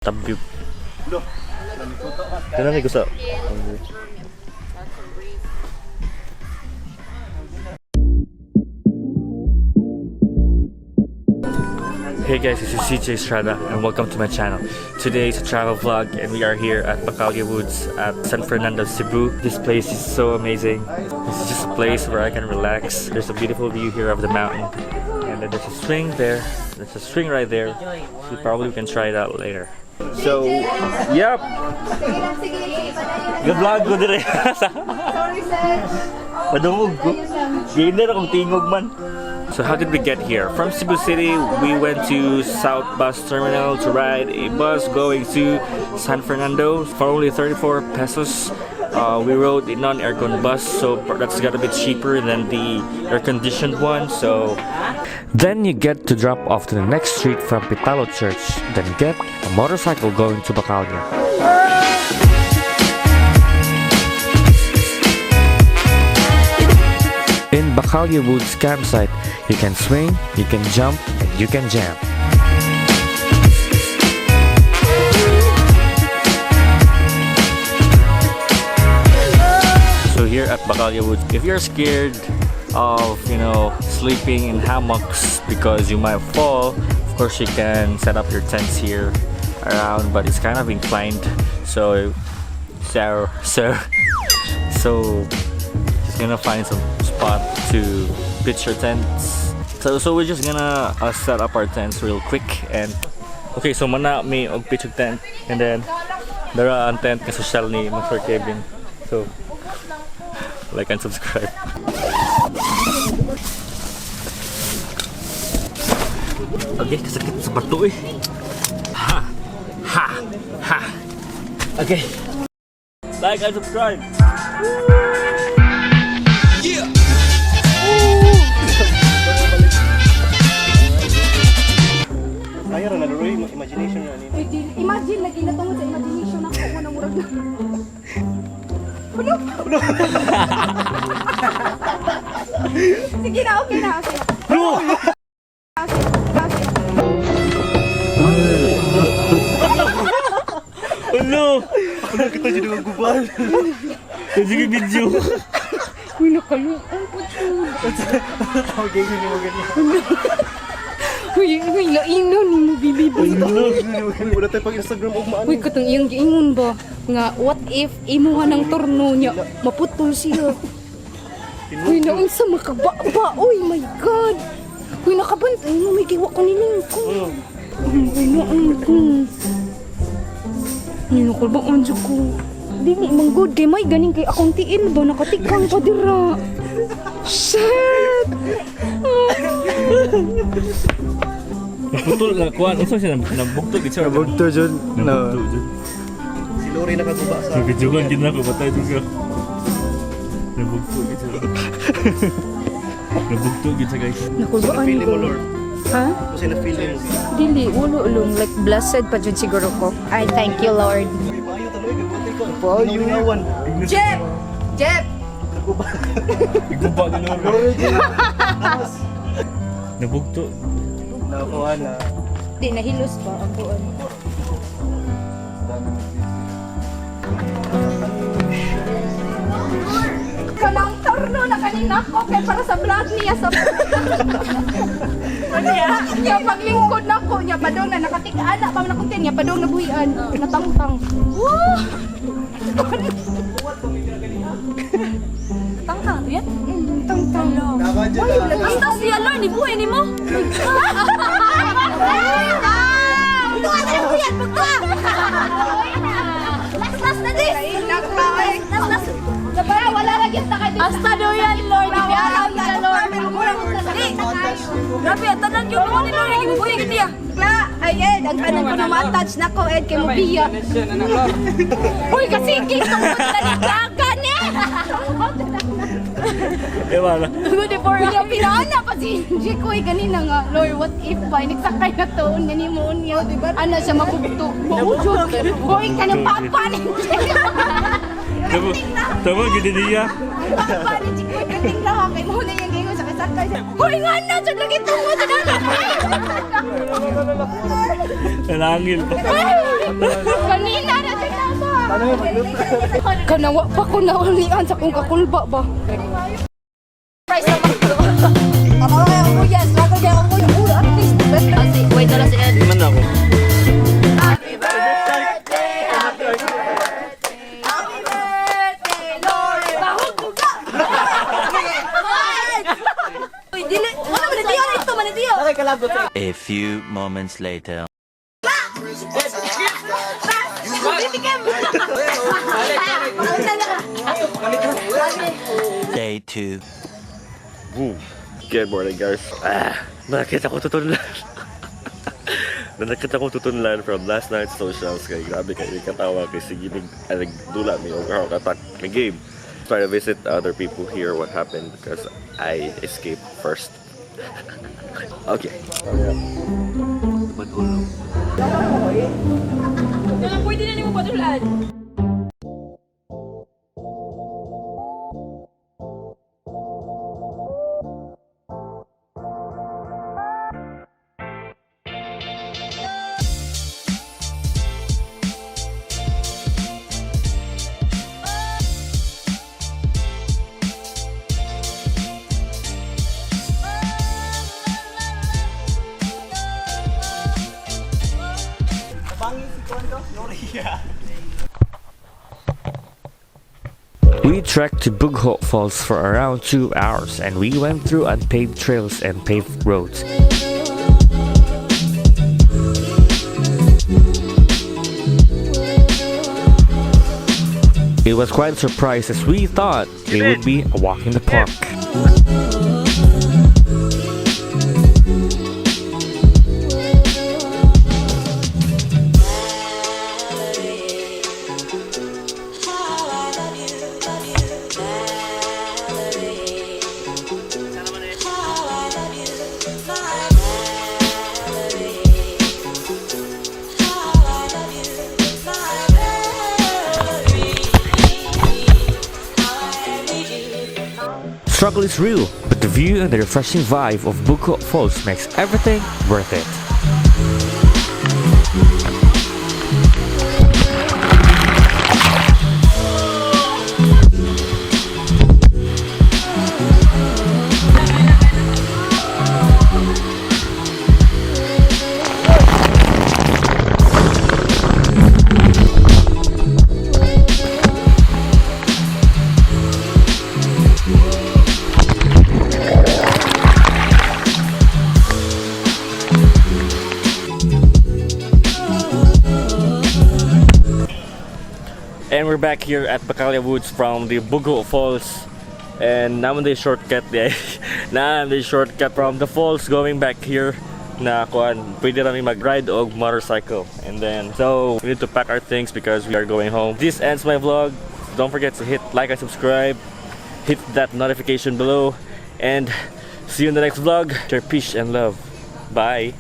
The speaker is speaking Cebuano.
Tabi. Kanang ko sa. Hey guys, this is CJ Estrada and welcome to my channel. Today is a travel vlog and we are here at Bacalja Woods at San Fernando, Cebu. This place is so amazing. This is just a place where I can relax. There's a beautiful view here of the mountain and then there's a swing there. There's a swing right there. So you probably can try it out later. So, yep. Good vlog ko dire. Sorry, sir. Padungog ko. Gina na kong tingog man. So how did we get here? From Cebu City, we went to South Bus Terminal to ride a bus going to San Fernando for only 34 pesos. We rode a non-aircon bus, so that's got a bit cheaper than the air-conditioned one. So then you get to drop off to the next street from Pitalo Church, then get a motorcycle going to Bacalja. In Bacalja Woods campsite, you can swing, you can jump, and you can jam. So here at Bacalja Woods, if you're scared of, sleeping in hammocks because you might fall, of course you can set up your tents here around, but it's kind of inclined. So so so so just gonna find some spot to pitch your tents. So we're just gonna set up our tents real quick and okay, so mana mi og pitch og tent and then dara ang tent ka social ni Master Kevin. So like and subscribe. Okay, kasakit sa bato eh. Ha! Ha! Ha! Okay. Like and subscribe. Kaya ra na Roy, imagination ra nini. Imagine, lagi na tungod sa imagination ako. Ano, murag na. Ano? Sige na, okay na, okay na. Okay, okay. Ano? Ano kita jud ang gubal. Sige video. Uy, nakaluong po yun. Tawag gyud ni mo ganyan. Uy, uy, lain na ni mo, bibi. Wala tayo pag Instagram og maano. Uy, katong iyang giingon ba? Nga, what if imuha ng torno niya, maputol siya. Uy, naunsa makababa. Uy, my God. Uy, nakabantay mo, may kiwa ko niling ko. Uy, naon ko. Uy, nakulbaan siya ko. Dili, man good kay may ganing kay akong tiil ba nakatikang pa dira. Shit! Naputol na kuan. Unsa siya nabugtog it's Nabugto jud. Nabugto jud. Si Lori nakaguba sa Video kan gid na ko patay jud ka. Nabugto gid siya. Nabugto gid siya guys. Nakulbaan feeling ko. mo, Lord. Ha? Kasi na feeling mo. Dili, ulo ulong. Like, blessed pa jud siguro ko. I thank you, Lord. Payo tanoy gagbatay ko. Payo. Lingawan. Jeb! Jeb! Iguba ni Lord. Nabugto. Nakuha na. Di, nahilos ba ang buwan? Kanang torno na kanina ko kay para sa vlog niya sa niya paglingkod na ko niya padong na nakatik-ana pa man akong tiyan, niya padong nabuhian natangtang. Woo! Tangtang to yan? Tangtang. Basta siya Lord, ni buhay ni mo. Last na this! Last last. Wala lagi ta kay Asta daw yan Lord, ibiaraw na Lord. Di. Grabe, ang tanan yung mo ni Lord, gibuhay gid niya. Kla, ay Ed, ang kanan ko na ma-touch na ko, Ed, kay mo biya. Uy, kasi tungkol na ni Gaga ni! Ewa na. Good for niya, pinaana pa si Jikoy kanina nga, Lord, what if pa, nagsakay na to, niya ni mo niya, diba? Ano siya mabugto? Maujod. Hoy, ka ng papa ni Tama gid niya. Papa ni Jikoy, kating na kay mo na yung gingon sa kasi Hoy, nga na! Diyan lagi tungo! Diyan na! Nalangil pa. Kanina na dyan na ba? Kanawa pa ko naulian sa kong kakulba ba. Price na McDo. Ako kaya ako yes. Ako kaya ako yung ulo. At least best. Wait na lang si Ed. Man ako. Happy birthday! Happy birthday! Happy birthday, Lori! Bahog buga! Uy, dili! Wala man diyo ito man diyo. A few moments later. Day 2. Boom. Good morning, guys. Ah, nakita ko tutunlan. Nakita ko tutunlan from last night's socials kay grabe kay katawa kay sige mig nagdula mi og heart attack na game. Try to visit other people here what happened because I escaped first. Okay. Pwede na nimo patulan. We trekked to Bugho Falls for around 2 hours and we went through unpaved trails and paved roads. It was quite a surprise as we thought it would be a walk in the park. Struggle is real, but the view and the refreshing vibe of Bugho Falls makes everything worth it. And we're back here at Bacalia Woods from the Bugho Falls. And naman the shortcut di na the shortcut from the falls going back here na kuan pwede rami mag-ride og motorcycle. And then so we need to pack our things because we are going home. This ends my vlog. Don't forget to hit like and subscribe. Hit that notification below and see you in the next vlog. Share peace and love. Bye.